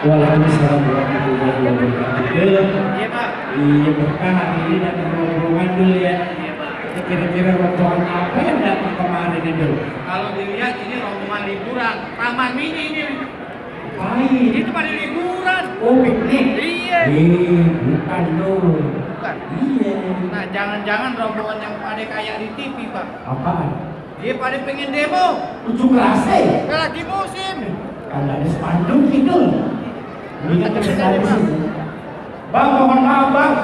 Waalaikumsalam warahmatullahi wabarakatuh. Iya Pak. Iya berkah hari ini datang rombongan dulu ya. Iya Pak. Kira-kira rombongan apa yang datang kemarin itu? Kalau dilihat ini rombongan liburan, taman mini ini. Baik. Itu pada liburan. Oh piknik. Iya. Bukan loh. Bukan. Iya. Nah jangan-jangan rombongan yang pada kayak di TV Pak. Apaan? Dia pada pengen demo. Unjuk rasa. Lagi musim. Kalau ada spanduk gitu. Ini kan dari sini. Bang, mohon maaf bang.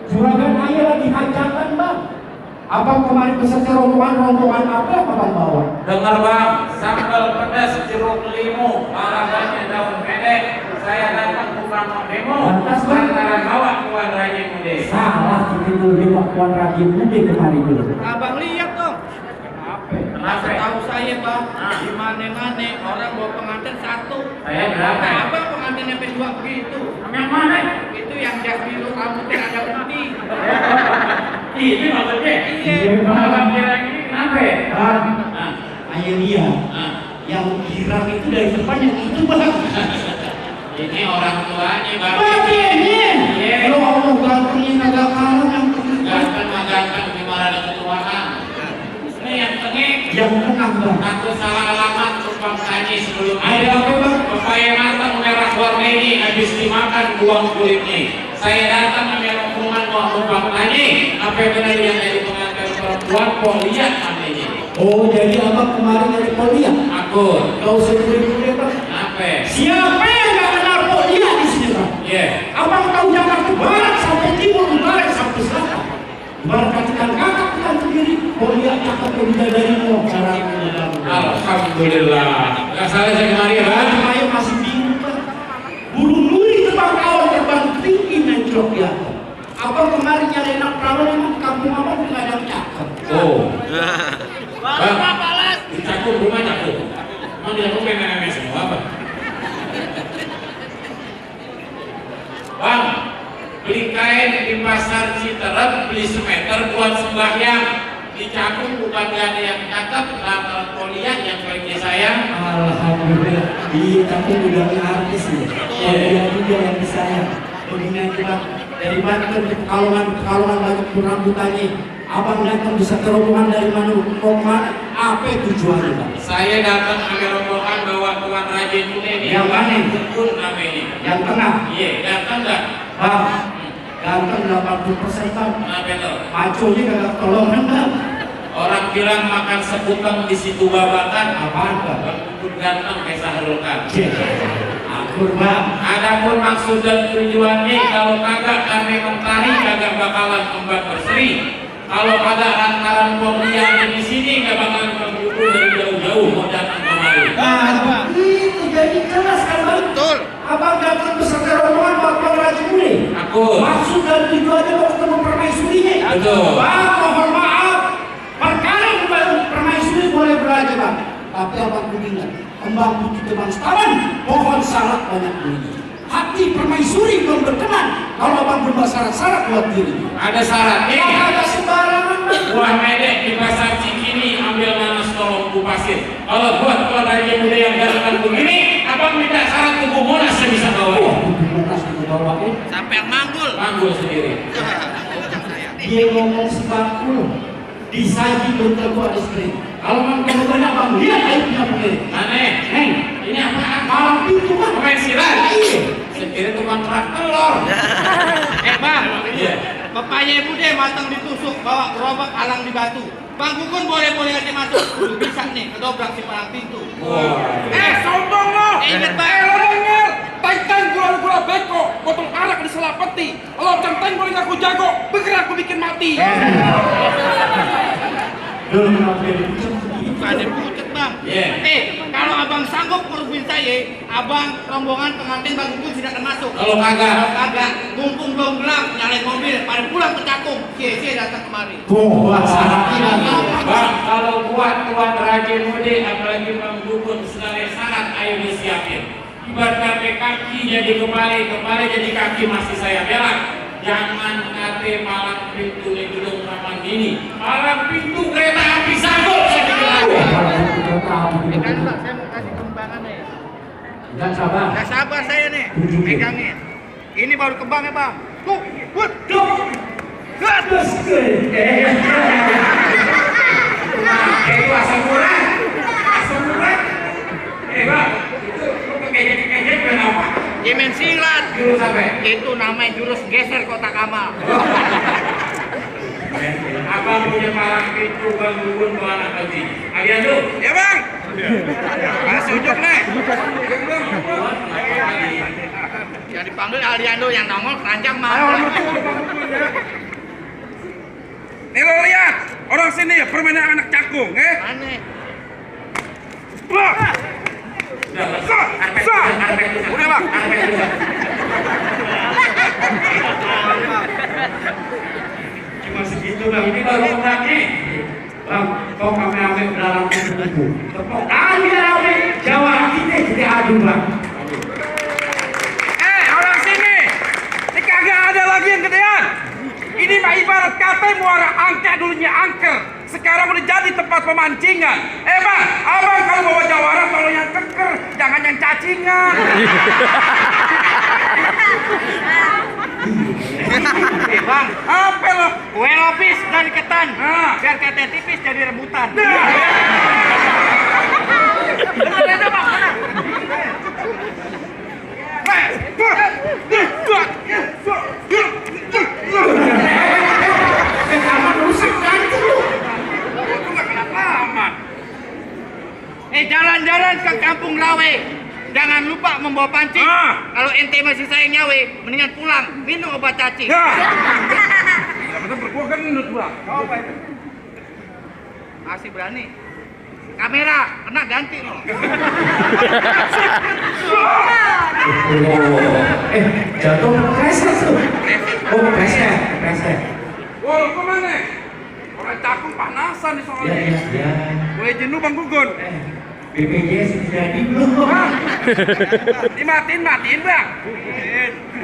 Juragan ayah lagi hajatan bang. Abang kemarin beserta rombongan apa yang abang bawa? Dengar bang, sambal pedas jeruk limu, olahannya daun pendek. Saya datang bukan mau demo, Lantas, Bang? lantaran bawa Tuan Raja Mude. Salah kita dulu di Puan Raji Mude kemarin dulu. Abang lihat dong. Kenapa? Tahu saya bang, di mana-mana orang bawa pengantin satu. Saya berapa? Nah, abang pengantin sampai dua begitu. Yang mana? Itu yang jas biru rambutnya ada putih. Ini maksudnya? Iya. Abang kira ini kenapa ya? Bang, Ah, ayah lihat. ah. Yang girang itu dari depan yang itu bang. Ini orang tuanya bang. Bang ini. Iya. Kalau Allah gantengnya kagak kalah yang kedua. Ganteng mah ganteng gimana ada ketuaan? Ini yang tengah. Yang tengah bang. Aku salah alamat tukang tani sebelum Ada apa bang? Pepaya matang merah warna ini habis dimakan buang kulitnya. Saya datang ambil rombongan mau tukang tani. Apa benar yang dari pengantin perempuan? Kok lihat namanya? Oh jadi abang kemarin dari Polia. Aku. Kau sendiri bang. Apa? Siapa yang nggak kenal Polia di sini bang? Iya. Abang tahu Jakarta Barat sampai timur, utara sampai selatan. Barat katakan kakak kita sendiri. Polia cakap yang dari mau caranya. Alhamdulillah. Gak salah saya kemari ya bang. Saya masih bingung bang. Bulu nuri terbang kawan terbang tinggi mencrok ya. Abang kemarin nyari anak perawan emang kampung abang nggak ada yang cakep. Oh. Bang, apa las? Cakup rumah cakup. Mau dilakukan nenek semua apa? Bang, beli kain di pasar Citerep, beli semeter buat sembahyang. Di Cakung bukan gak ada yang cakep, lantaran Polia yang baiknya saya. Alhamdulillah. Iya kampung udah artis nih. Polia juga yang disayang. Begini aja bang. Dari Banten ke Pekalongan banyak rambutannya. Abang datang bisa ke rombongan dari mana? Rombongan apa tujuannya bang? Saya datang ambil rombongan bawa Tuan Raja Mude nih. Yang mana? Tekun namanya. Yang tengah. Iya, datang nggak? Bang, ganteng 80% bang. Kenapa itu? Maconya kagak tolongan bang. Orang bilang makan sekuteng di situ babakan. Apaan bang? Bang ganteng kayak Sahrul Khan. Akur bang. Adapun maksud dan tujuannya, kalau kagak kami mentari kagak bakalan kembang berseri. Kalau kagak lantaran Polia di sini nggak bakalan menghubung dari jauh-jauh mau datang kemari. Nah, itu jadi jelas kan bang? Betul. Abang datang beserta rombongan Bapak Raja Mude. Aku. Maksud dan tujuannya mau ketemu permaisurinya. Betul. Bang, mohon maaf. Perkara permaisuri boleh belajar bang. Tapi abang kuningan, kembang putih kembang setaman, pohon salak banyak bunyi. Hati permaisuri belum berkenan kalau abang berbuat syarat-syarat buat diri. Ada syaratnya. Ada sembarangan bang. Buah medek di pasar Cikini ambil nanas tolong kupasin. Kalau buat Tuan Raja Muda yang ganteng begini, abang minta syarat tubuh monas saya bisa bawa. Beras itu bawain. Sampai yang manggul. Manggul sendiri. Dia ngomong sebakul. Disaji belum tentu ada screen. Kalau memang banyak bang, lihat aibnya begini. Aneh. Neng, Ini apaan? malam itu bang. Pemain silat. Iya. Sekira tukang kerak telur. Bang, Iya. pepaya ibu deh matang ditusuk, bawa gerobak alang di batu. Bang Gugun boleh aja masuk. Bisa nih, kedobrak si palang pintu. Wah. Sombong lo! Ingat bang. Lo denger! Tentang gula beko, potong arak di selapeti. Lo centeng boleh ngaku jago, bergerak aku bikin mati. Dulu kenapa dia pucat? Bukan yang pucet bang. Iya. Kalau abang sanggup ngerubin saya, abang rombongan pengantin Bang Gugun silakan masuk. Kalau kagak? Kalau kagak, mumpung belum gelap, nyalain mobil, pada pulang ke Cakung. Cie datang kemari. Tuh, syaratnya Bang, kalau buat Tuan Raja Muda, apalagi Bang Gugun segala syarat, ayo disiapin. Ibarat kaki jadi kepala jadi kaki masih saya bela. Jangan kate malam pintu di gedung taman ini. Malam pintu kereta api sanggup saya bilang. Kan Pak, saya mau kasih kembangan ya. Enggak sabar. Nggak sabar saya nih. Pegangin. Ini baru kembang ya bang. Tuh, buat. Terus Itu asam urat. Asam urat. Bang, itu lu kekejek-kekejek kenapa? Jemen silat. Jurus apa? Itu namanya jurus geser kotak amal. Abang punya parang pintu Bang Gugun bawa anak haji. Kalian tuh? Ya bang. Kasih ujuk nih. Yang dipanggil Aliando, yang nongol keranjang mah. Nih lo lihat, orang sini ya permainan anak cakung, Aneh. Wah, udah bang. cuma segitu bang. Ini baru kembangnya. Bang, kau kami ambil dalam buku. Tepuk kami ambil Jawa kita jadi adu bang. Orang sini, ini kagak ada lagi yang gedean. Ini mah ibarat kata muara angka dulunya angker. Sekarang udah jadi tempat pemancingan. Bang, abang kalau bawa jawara tolong yang keker, jangan yang cacingan. Bang, Apa lo? kue lopis dari ketan. Nah. Biar kata tipis jadi rebutan. Jalan-jalan ke Kampung Lawe. Jangan lupa membawa pancing. Kalau ente masih sayang nyawe, mendingan pulang minum obat cacing. Ya. Betul bergua gendut bang. Masih berani. Kamera kena ganti loh. Jatuh kepreset tuh. Oh kepreset. Wow, kemana? Orang cakung panasan di soalnya. Ya. Gue jenuh bang Gugun. BPJS sudah jadi belum? Dimatiin bang.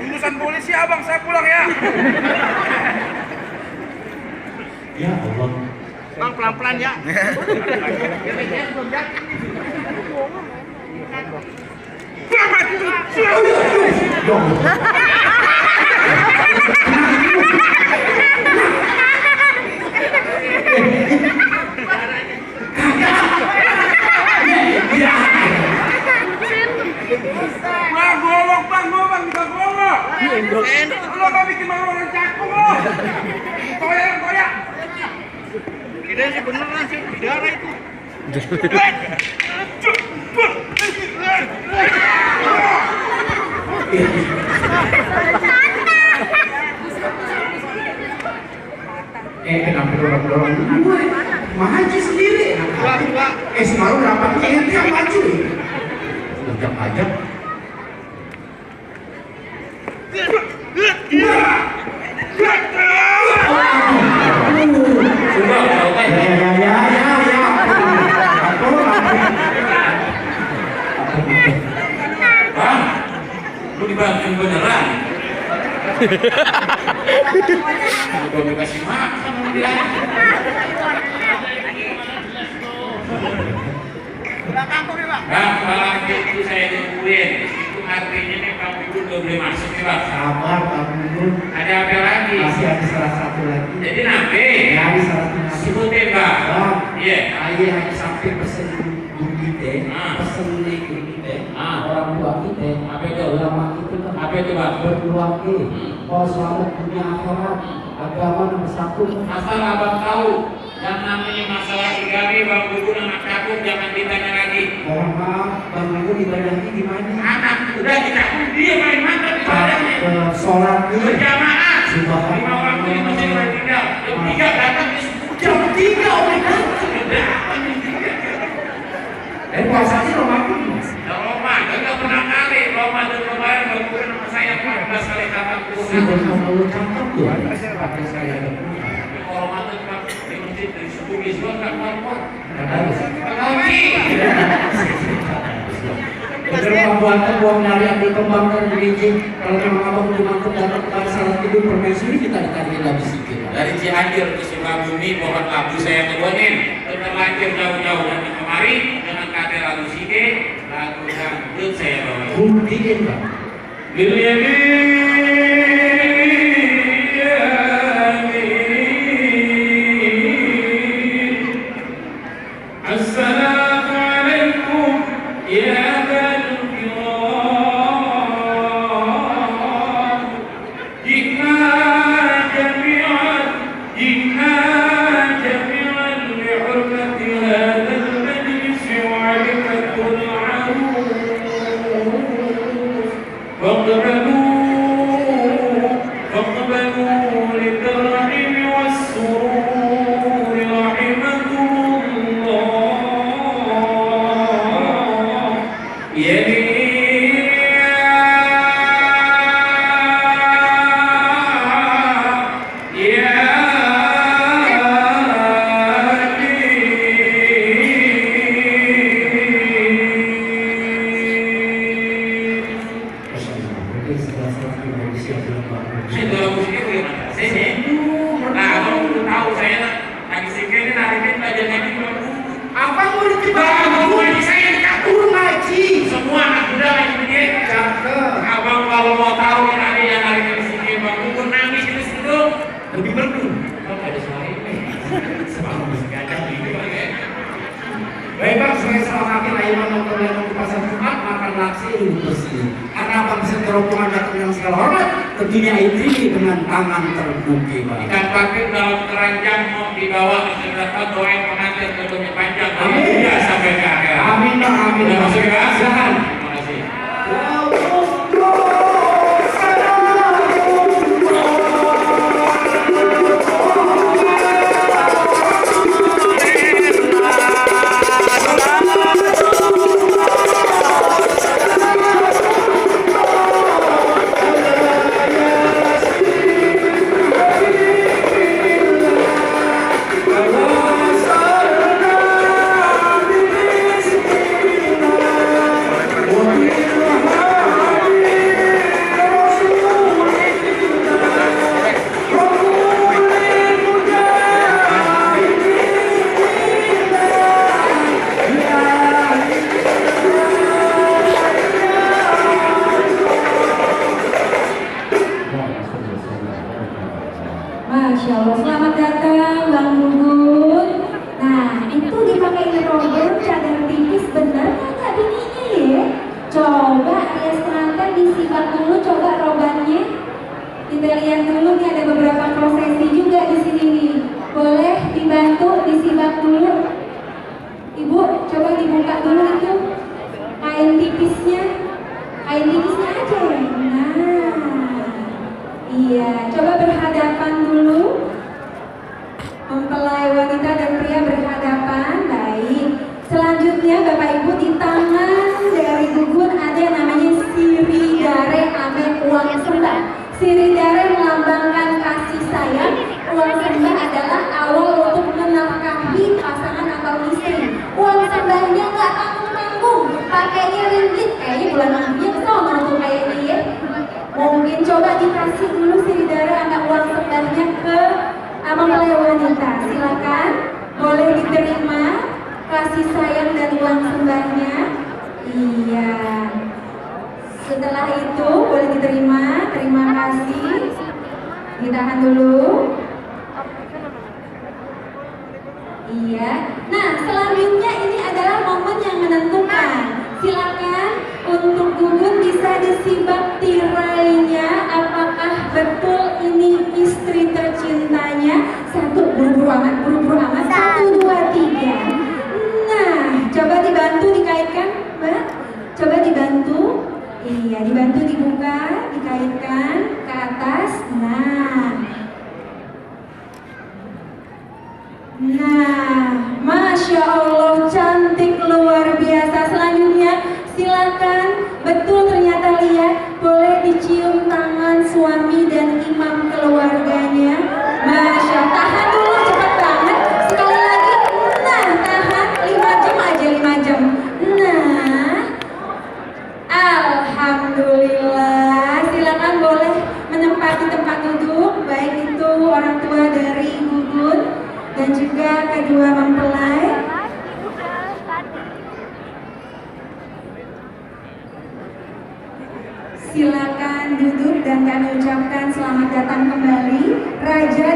Urusan polisi abang, saya pulang ya. Ya Allah. Bang pelan-pelan ya. BPJS belum jadi. Bang, bisa golok. Lo gak bikin malu orang cakung lo. Koyak. Kita sih beneran sih, darah itu. Kenapa dorong-dorong gue? Maju sendiri. Dua. Semalam rapatnya ente yang maju. Ujak aja. Bang, lu dibantuin beneran. Udah dikasih makan sama dia. Bang, kalau itu saya nungguin. Itu artinya nih Bang Gugun udah boleh masuk nih bang. Sabar Pak Gugun. Ada apa lagi? Masih ada salah satu lagi. Jadi nabe. Ya, ada salah satu lagi. Sebutin bang. Bang, Iya. ayah hanya sampai pesen guru kita, pesen nih guru kita, orang tua kita, Apa itu? ulama kita kan Apa itu bang? berdoa ke, kalau selamat dunia akhirat, agama nomor satu. Asal abang tahu yang namanya masalah igami Bang Gugun anak cakung jangan ditanya lagi. Mohon maaf, Bang Gugun ibadahnya di mana? Anak udah dicakung dia main mantap ibadahnya. Sholat Berjamaah. Subhanallah. 5 waktu di masjid tinggal. Jam 3 datang di jam 3 oleh puasanya Ramadan mas. Roma, enggak pernah kali Roma dan kemarin Bang Gugun sama saya 14 kali datang ke rumah. Subhanallah cakep tuh. Apa saya ada Ramadan Bang di masjid dari subuh juga enggak keluar. lagi. Pembuatan buang nari yang dikembangkan di Beijing. Kalau memang abang dimantuk datang kepada salat tidur permaisuri kita ditanya lagi sedikit. Dari Cianjur ke Sukabumi pohon labu saya tegonin terlanjur jauh-jauh dan kemari dengan kata lagu sike lagu yang Ikut saya bawa. Buktiin Bang. Assalamualaikum ya bani kiram. Jika jami'an لحرمة هذا المجلس وعرفة العروس فاقبلوا للترحم والسرور رحمكم الله. Baik Bang, saya salah kaki layanan nonton yang di pasar Jumat makan laksi ini bersih. Karena Bang segerombolan datang yang segala hormat, tentunya ini dengan tangan terbuka Bang. Ikan patin dalam keranjang mau dibawa ke depan doain pengantin tentunya panjang. Amin. Ya sampai ke akhir. Amin Bang, amin. Terima kasih Bang. Silahkan. Terima kasih. Masya Allah, selamat datang Bang Gugun. Nah, itu dipakai robot cadar tipis, bener nggak bininya ya? Coba alias pengantin disimak dulu, coba robannya. Kita lihat dulu nih, ada beberapa prosesi juga di sini nih. Boleh dibantu disimak dulu. Ibu, coba dibuka dulu itu kain tipisnya. Kain tipisnya aja. Nah, iya, coba berhadapan dulu. Mempelai wanita dan pria berhadapan. Baik. Selanjutnya Bapak Ibu, di tangan dari Gugun ada yang namanya siridare ame uang sembah. Siridare melambangkan kasih sayang. Uang sembah adalah awal untuk menafkahi pasangan atau istri. Uang sembahnya nggak tanggung-tanggung, pakainya ringgit. Kayaknya bulan minggunya kesana tuh kayaknya ya. Mungkin coba dikasih dulu siridare ame uang sembahnya ke mempelai wanita. Silakan, boleh diterima kasih sayang dan uang sembahnya. Iya. Setelah itu boleh diterima. Terima kasih. Ditahan dulu. Iya. Nah, selanjutnya ini adalah momen yang menentukan. Silakan untuk Gugun bisa disimak tirainya. Apakah betul ini istri tercintanya? Satu, buru-buru amat, buru-buru amat. 1, 2, 3. Nah, coba dibantu dikaitkan, Mbak. Coba dibantu. Iya, dibantu dibuka, dikaitkan ke atas. Nah, Masya Allah, cantik luar biasa. Selanjutnya, silakan. Betul ternyata lihat, boleh dicium tangan suami dan imam keluarganya. Masya Allah, tahan dulu, cepat banget. Sekali lagi, nah, tahan 5 jam aja, 5 jam. Nah, alhamdulillah. Silakan boleh menempati tempat duduk, baik itu orang tua dari Gugun dan juga kedua mempelai. Silakan duduk dan kami ucapkan selamat datang kembali Raja